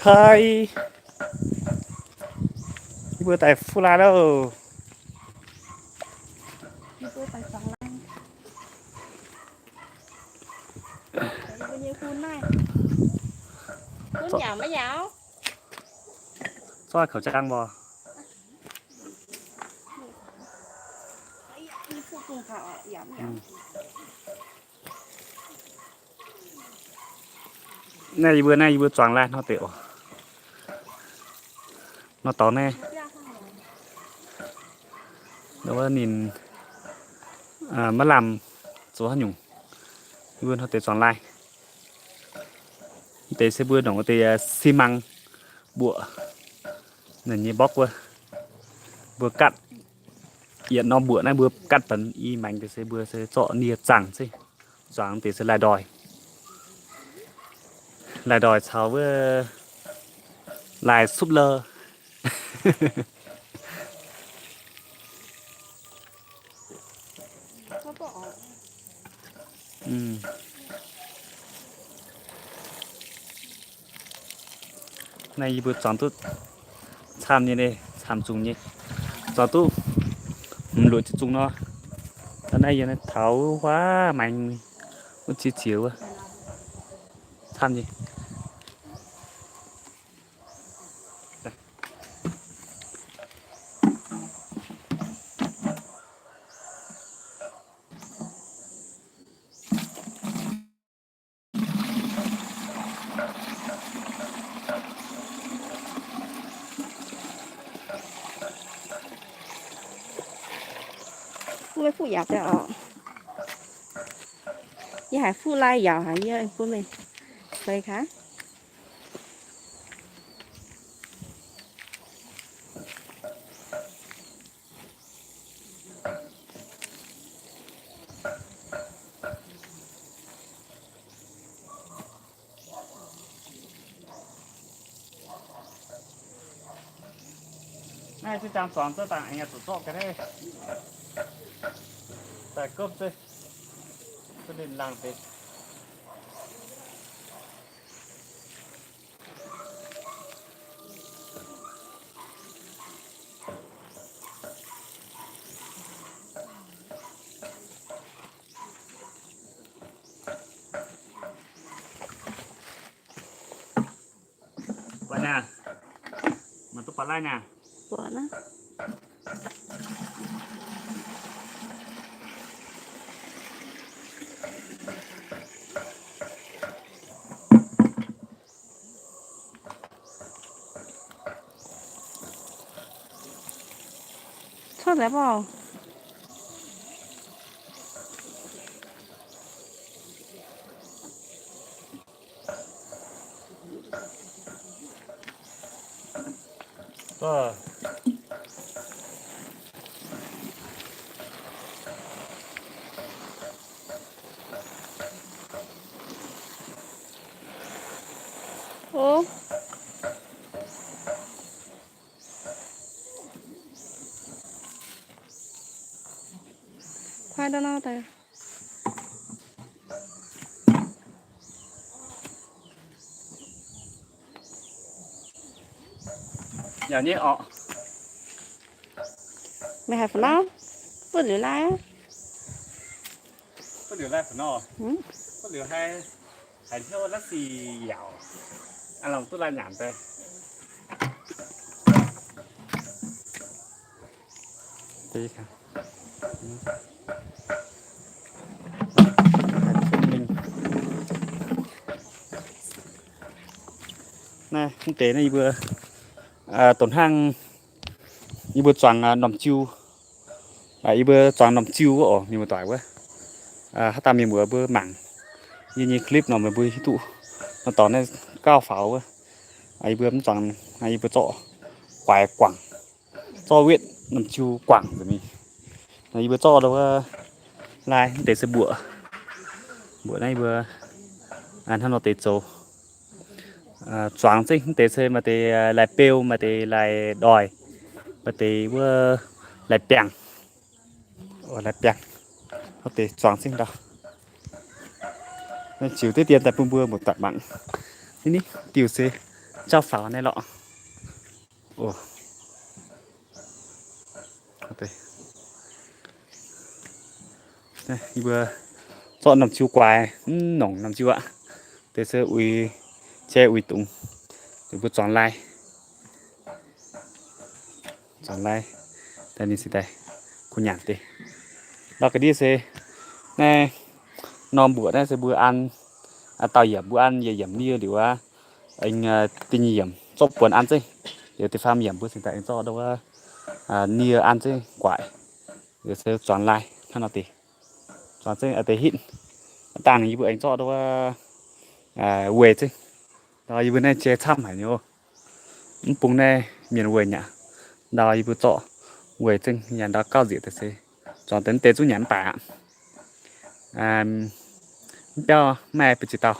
Haaix, yie mbuo daaih fuqv laai loh. Zorqv khẩu trang mbuo. Naaiv yie mbuo, naaiv yie mbuo zuangx laai nor deix oc. Nor dorngx naaiv, wuov ninh maiv lamh zoux haaix nyungc, yie mbuo nor deix zuangx laai. Deix se mbuo nongc deix xi măng mbuoqc, ninh nyei mbopv wuov, mbuo gatv. Yietc norm mbuoqc naaiv mbuo gatv benx i maengx deix se mbuo se zorqv nie zaangc zeiv, zuangx deix se lai-ndoih. Lai-ndoih caux wuov lai-supv lou. Naaiv yie mbuo zuangx duqv camv nyei, camv zungh nyei, zuangx duqv m'luoqc jienv zungh nor. Naaiv yie taux huaav maengx wuov ziex ziex wuov, camv nyei. Bun meih fuqv yaac daaih oc. Yie haiz fuqv lai yaauc haic, yie bun meih seix gaax. Naaiv se ziangh zuangx zouv dangh aengx yaac zuqc zorqv ga'naaiv daaih gopv se, se ninh laangh deix. Buatc naaic, mangc duqv buatc laaiv naaic. Buatc naaiv. Cuotv deix mv baac. Yaac nyei orqc. Meih haiz fai nor? Buov liuz lai aqv. Buov liuz lai fai nor? Buov liuz haiz, haiz hnyouv la'sic yaauc. Aa, longc duqv lai nyanc daaih. Naaiv mv deix naaiv yie mbuo, donx hnangv yie mbuo zuangx norm jiu, yie mbuo zuangx norm jiu wuov oc, mienh muoz-doic wuov. Haaix dauh mienh muoz mbuo mangc yie nyei clip nor meih mbuo hiuv duqv nor dorngx naaiv gauh faaux wuov. Yie mbuo mv zuangx, yie mbuo zorqv guaix guangc, zorqv wetv norm jiu guangc nzengc mingh. Yie mbuo zorqv ndau wuov lai mv deix se mbuoqc, mbuoqc naaiv yie mbuo hnangv nor deix zoux. Zuangx zengv mv deix se maaih deix lai beu, maaih deix lai ndoih, maaih deix wuov lai biangh, lai biangh, hnangv deix zuangx zengv ndau. Ziux diqv dien daaih bun mbuo muoz-doic mangc. Ni, ni, diuh se jauv faaux naaiv lorqc. Yie mbuo zorqv norm jiu guaix, mv nongc norm jiu aqv. Deix se uix, jai uix dungz, yie mbuo zuangx lai, zuangx lai, daaih ninh cingx daaih kuh nyanc deix. Ndau ga'ndiev se naaiv norm mbuoqc naaiv se mbuo an, dauh yiemc mbuo an, yietc yiemc nie liuz aqv, aengx da'nyeic yiemc zorqv buonc an zengv, liuz da'faam yiemc mbuo cingx daaih aengx zorqv ndau wuov nie an zengv guaix, liuz se zuangx lai hnangv nor deix. Zuangx zengv deix hitv, dangh yie mbuo aengx zorqv ndau wuov weic zengv. Ndau yie mbuo naaiv jai camv haic nyei oc. Mv bung naaiv mienh weic nyei aqv. Ndau yie mbuo zorqv weic zengv yaac ndau gauh nzieqc deix se zuangx deix mv deix zungv nyanc mv baac aqv. Mv biauv maaih ba'ziex dauh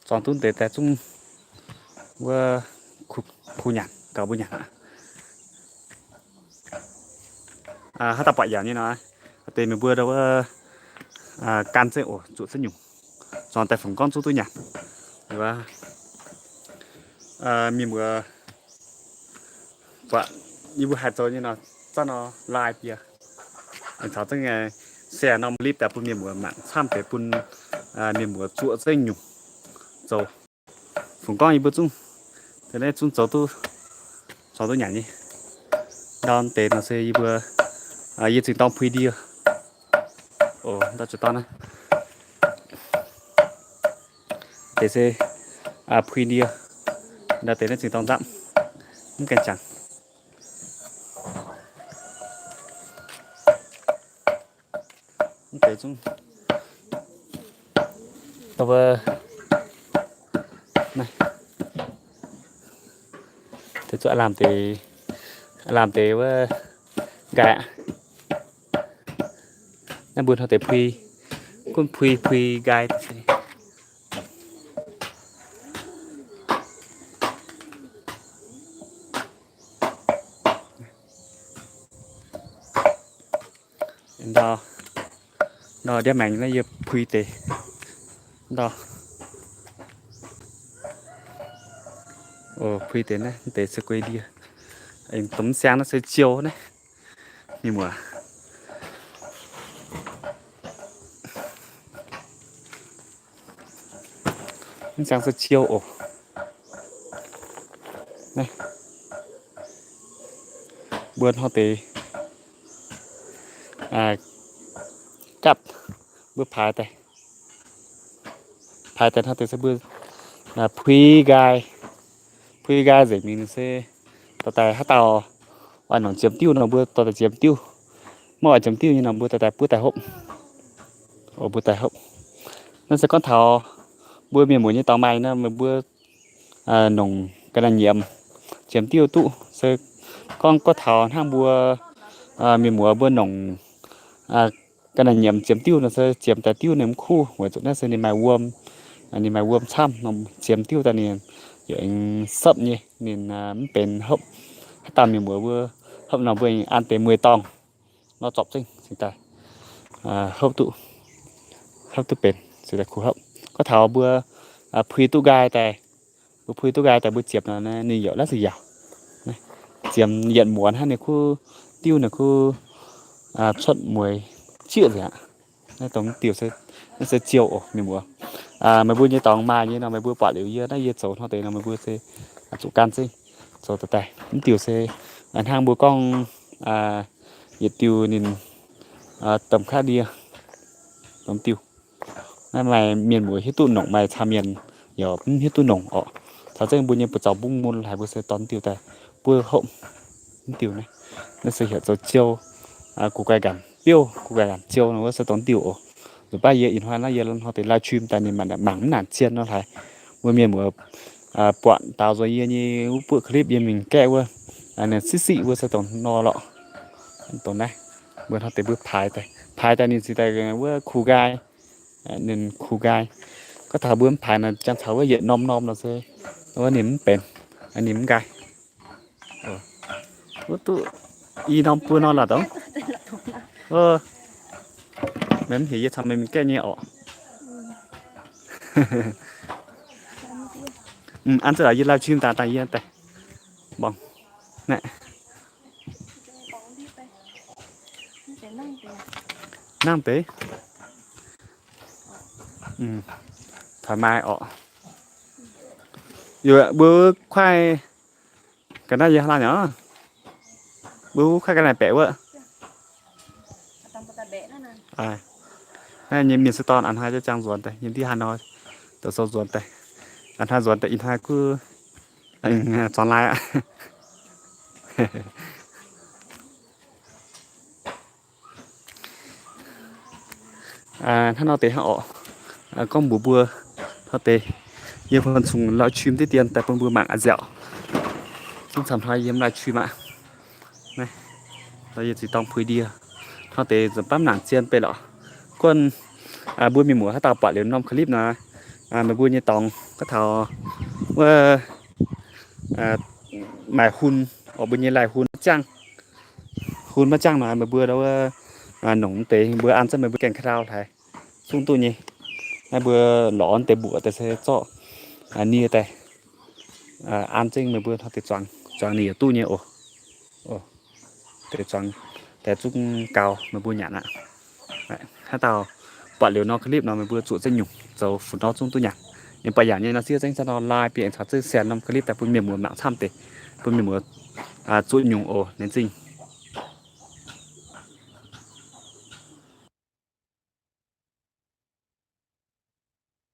zuangx duqv deix daaih zungv wuov kuh nyanc gauh mbuo nyanc aqv. Haaix dauh buatc yaac nyei nor, deix meih mbuo ndau wuov gan zengv oc, zuoqc zengv nyungc, zuangx daaih fungx gorngv zungv duqv nyanc. Mienh muoz buatc yie mbuo haih zoux nyei nor, zanc nor like bie, aengx caux zengv share norm clip daaih bun mienh muoz mangc camv deix bun mienh muoz zuoqc zengv nyungc zoux. Fungx gorngv yie mbuo zungv, deix naaiv zungv zoux duqv, zoux duqv nyanc nyei. Ndau deix nor se yie mbuo, yie zingh dorng puix ndie. Oc, ndau zuqc dorng naaiv. Deix se puix ndie. Ndau deix naaiv zingh dorng nzapv, mv gaengh jangx. Mv deix zungv, deix zungv aav lamh deix, aav lamh deix wuov nqaai aqv. Naaiv mbuo hnoi deix puix, gunv puix puix nqaai deix se ndau, ndau ndiev maengx naaiv yie puix deix ndau. Puix deix naaiv deix se guei ndie. Aengx dongh mv siang naaiv se ziou naaiv. Mienh muoz, mv siang se ziou oc. Naaiv mbuo hnoi deix gapv, mbuo paaix daaih, paaix daaih hnoi deix se mbuo puix nqaai, puix nqaai nzengc mingh se dorh daaih haaix dauh oix nongc ziemx diuv nor mbuo dorh daaih ziemx diuv. Maiv oix ziemx diuv nyei nor mbuo dorh daaih buov daaih hopv. Oc, mbuo daaih hopv. Naaiv se gorngv taux mbuo mienh muoz nyei dorngx maaih nor, meih mbuo nongc ga'naaiv nyiemz ziemx diuv duqv. Se gorngv gorngv taux hnangv mbuo mienh muoz mbuo nongc ga'naaiv nyiemz ziemx diuv nor se ziemx daaih diuv ninh mv kuv, weic zuqc naaiv se ninh maaih wuom, ninh maaih wuom camv nor ziemx diuv daaih ninh yaac aengx sepv nyei, ninh mv benx hopv. Haaix dauh mienh muoz mbuo hopv nor mbuo an deix mueiz dorngh nor zorpc zengc cingx daaih hopv duqv, hopv duqv benx cingx daaih kuh hopv. Gorngv taux mbuo puix duqv nqaai daaih, mbuo puix duqv nqaai daaih mbuo ziemx nor ninh yaac laiv se yaauc. Ziemx yietc muonz hnangv ninh kuv diuv ninh kuv cuotv mueiz jieqv nzengc aqv. Naaiv dongh diuh, naaiv se ziouh oc mienh muoz. Meih mbuo nyei dorngx maaih nyei nor meih mbuo buatc liuz yie naaiv yie zoux hnoi deix nor meih mbuo se zuqc gan zengc zoux daaih. Mv diuh se hnangv mbuo gorngv yietc diuh ninh domh kaav ndie, domh diuh. Naaiv maaih mienh muoz hiuv duqv nongc, maaih caux mienh yaac mv hiuv duqv nongc orqc. Caux zengv mbuo nyei buoz zaux mbungv mun haic mbuo se dorh diuh daaih buov hopv. Mv diuh naaiv, naaiv se heuc zoux ziouh. Gu'guaih nqanc biouv, gu'guaih nqanc ziouh nor wuov se dorh diuh oc. Nzunc baav yie ih hnoi naaiv yie hnoi deix live stream daaih ninh mangc mv nangc zien nor haic. Mbuo mienh muoz buatc daaux nzuonx yie nyei wuov buoqv clip yie mingh gaeqv wuov, siqv siqv wuov se dongh nor lorqc. Dongh naaiv, mbuo hnangv deix mbuo paaix daaih, paaix daaih ninh ziouc daaih wuov kuh nqaai, ninh kuh nqaai. Gorngv taux mbuo mv paaix nor, jangx caux wuov yietc norm norm nor se wuov ninh mv benx, ninh mv nqaai. Wuov duqv i norm buo nor lorqc dongh. Meih mv heuc yie caux meih mingh gaeqv nyei orqc. An zengv lorqc, yie live stream daaih daaih yie daaih mborngx naaiv. Nangv deix. Taux maaih orqc. Yie mbuo kuaaiv ga'naaiv yie hlaang nyei. Mbuo kuaaiv ga'naaiv baeqc wuov. Naaiv nyei mienh se dorn a'hnoi jangx nzuonx daaih, yiem ndiev haaix nor, douz sou nzuonx daaih. A'hnoi nzuonx daaih ih hnoi kuv zuangx lai aqv. Hnangv nor deix hnangv orqc. Gorngv mbuox mbuo hnangv deix, yie fun cungx live stream diqv dien daaih bun mbuo mangc a'nziaauc. Zungv camv hnoi yiem live stream aqv. Naaiv, yie ziouc dorng puix ndie hnangv deix nzunc baav nangc zien beiv lorqc. Guonv mbuo mienh muoz haaix dauh buatc liuz norm clip nor, meih mbuo nyei dorngx gorngv taux wuov maaih hun, orqc, mbuo nyei lai-hun maiv ziangh. Hun maiv ziangh nor meih mbuo wuov nongc deix mbuo an zengv meih mbuo gaengh ka'ndau hlaaix zungv duqv nyei. Naaiv mbuo lorz deix mbuoqc daaih se zorqv nie daaih an zengv meih mbuo hnangv deix zuangx, zuangx ninh yaac duqv nyei oc. Deix zuangx daaih zungv gaux meih mbuo nyanc aqv. Haaix dauh buatc liuz norm clip nor meih mbuo zuqc zengv nyungc zoux fu nor zungv duqv nyanc. Ninh buatc yaac nyei nor siev zengv zangv nor like bieqc caux zengv share norm clip daaih bun mienh muoz mangc camv deix, bun mienh muoz zuqc nyungc oc. Laengz zingh.